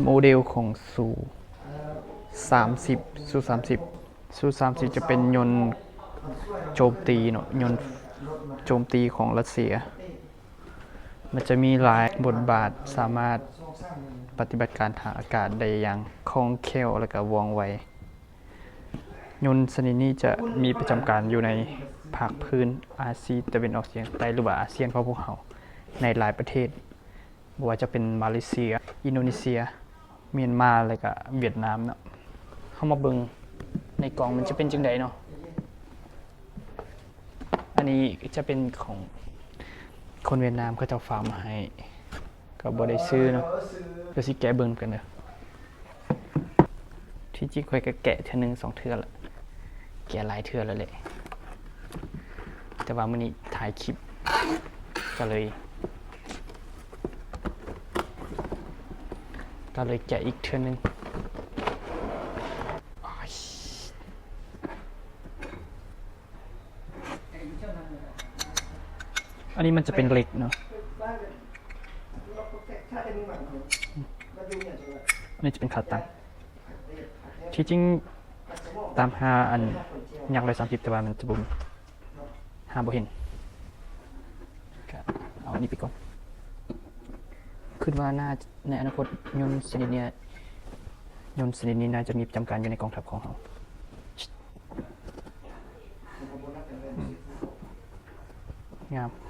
ໂມເດລຂອງຊູສາມສິບ ຊູສາມສິບ ຊູສາມສິບຈະເປັນຍົນໂຈມຕີເນາະ ຍົນໂຈມຕີຂອງຣັດເຊຍ. ມັນຈະມີຫຼາຍບົດບາດ ສາມາດປະຕິບັດການທາງອາກາດໄດ້ຢ່າງຄ່ອງແຄ້ວ ແລະ ກະວ່ອງໄວ. ຍົນຊະນິດນີ້ຈະມີປະຈຳການຢູ່ໃນພາກພື້ນອາຊີຕາເວັນອອກສຽງໃຕ້ ຫຼືວ່າອາຊຽນຂອງພວກເຮົາ ໃນຫຼາຍປະເທດ ບໍ່ວ່າຈະເປັນມາເລເຊຍ, ອິນໂດເນເຊຍ, ມຽນມາ ແລະ ກະຫວຽດນາມເນາະ. ເຮົາມາເບິ່ງໃນກ່ອງມັນຈະເປັນຈັ່ງໃດເນາະ. ອັນນີ້ຈະເປັນຂອງຄົນຫວຽດນາມ ເຂົາເຈົ້າຝາກມາໃຫ້ ກໍບໍ່ໄດ້ຊື້ເນາະ. ດຽວຊິແກະເບິ່ງນຳກັນເດີ. ທີ່ຈິງຂ້ອຍກໍແກະເທື່ອໜຶ່ງສອງເທື່ອລະ ແກະຫຼາຍເທື່ອແລ້ວແຫຼະ ແຕ່ວ່າມື້ນີ້ຖ່າຍຄລິບ ກໍເລີຍ ກໍເລີຍແກະອີກເທື່ອໜຶ່ງ. ອັນນີ້ມັນຈະເປັນເຫຼັກເນາະ ອັນນີ້ຈະເປັນຂາຕັ້ງ. ທີ່ຈິງຕາມຫາອັນຍັກຮ້ອຍສາມສິບ ແຕ່ວ່າມັນຈະບໍ່ມີ ຫາບໍ່ເຫັນ ກະເອົາອັນນີ້ໄປກ່ອນ. ຄິດວ່າໜ້າ ໃນອະນາຄົດຍົນຊະນິດນີ້ ຍົນຊະນິດນີ້ໜ້າຈະມີປະຈຳການຢູ່ໃນກອງທັບຂອງເຮົາ. ງາມ.